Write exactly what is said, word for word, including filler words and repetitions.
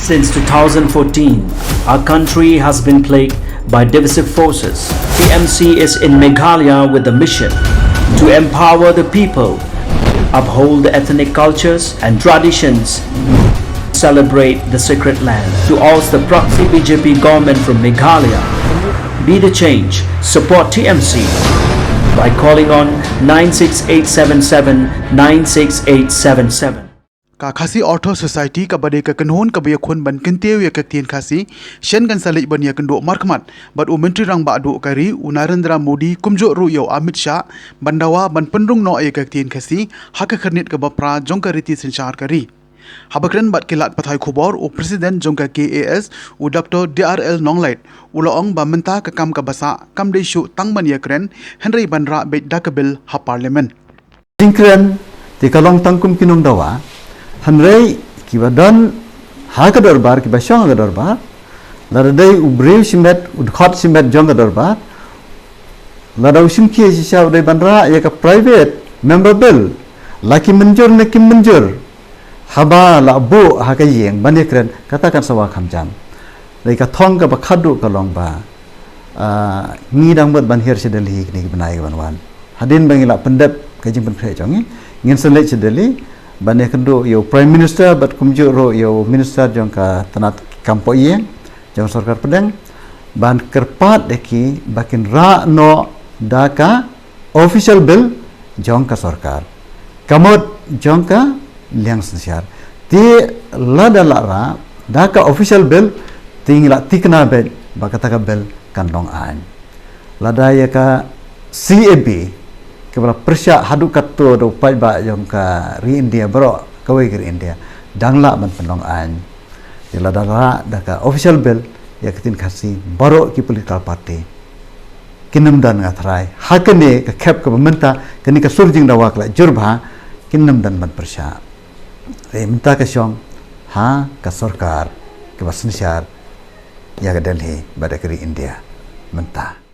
Since two thousand fourteen, our country has been plagued by divisive forces. T M C is in Meghalaya with the mission to empower the people, uphold the ethnic cultures and traditions, celebrate the sacred land. To oust the proxy B J P government from Meghalaya, be the change, support T M C by calling on nine six eight seven seven nine six eight seven seven. Ka Khasi Author Society kaba dei ka kynhun kaba ïakhun ban kyntiew ïa ka ktien Khasi, shen kan sa leit ban ïakynduh markhmat bad u Myntri Rangbah Duh ka ri u Narendra Modi kumjuh ruh ïa u Amit Shah ban dawa ban pynrung noh ïa ka ktien Khasi ha ka khyrnit kaba phra jong ka riti synshar ka ri. Haba kren bad ki lad pathai khubor, u President jong ka K A S, u Doctor D R L Nonglait, u la ong ba mynta ka kam kaba sah kam dei shuh tang ban ïakren, hynrei ban rah beit da ka bill ha Parliament. Jingkren te ka long tang kum ki nongdawa, hynrei kiba don ha ka dorbar, kiba shong ha ka dorbar, lada dei u briew shimet, u dkhot shimet jong ka dorbar, lada u shim khie shisha u dei ban rah ïa ka private member bill, la ki mynjur ne kim mynjur, haba la buh ha ka ïing ban ïakren, kata kan sa wad kham jam. Dei ka thong kaba khadduh ka long ba, ah, ngi dang mut ban hiar sha Delhi kine ki bnai ki ban wan. Hadien ba ngi la pyndep ka jingpynkhreh jong ngi, ngin sa leit sha Delhi ban ïakynduh ïa u Prime Minister bad kumjuh ruh ïa u Minister jong ka tnat kam poh ïing jong sorkar pdeng, ban kyrpad ïa ki ba kin rah noh da ka official bill jong ka sorkar, ka mut jong ka liang synshar. Te lada la rah da ka official bill, te ngi la tikna beit ba kata ka bill kan long aiñ. Lada ïa ka C A B kaba la pyrshah haduh katto da u paidbah jong ka ri India baroh, kawei ka ri India, dang lah ban pynlong aiñ. Te lada rah da ka official bill, ïa ka ktien Khasi baroh ki political party kin ym don, nga tharai ha kane ka khep kaba mynta, kane ka sur jingdawa ka la jur bha, kin ym don ban pyrshah. Te mynta ka shong ha ka sorkar kaba synshar ïa ka Delhi bad ka ri India mynta.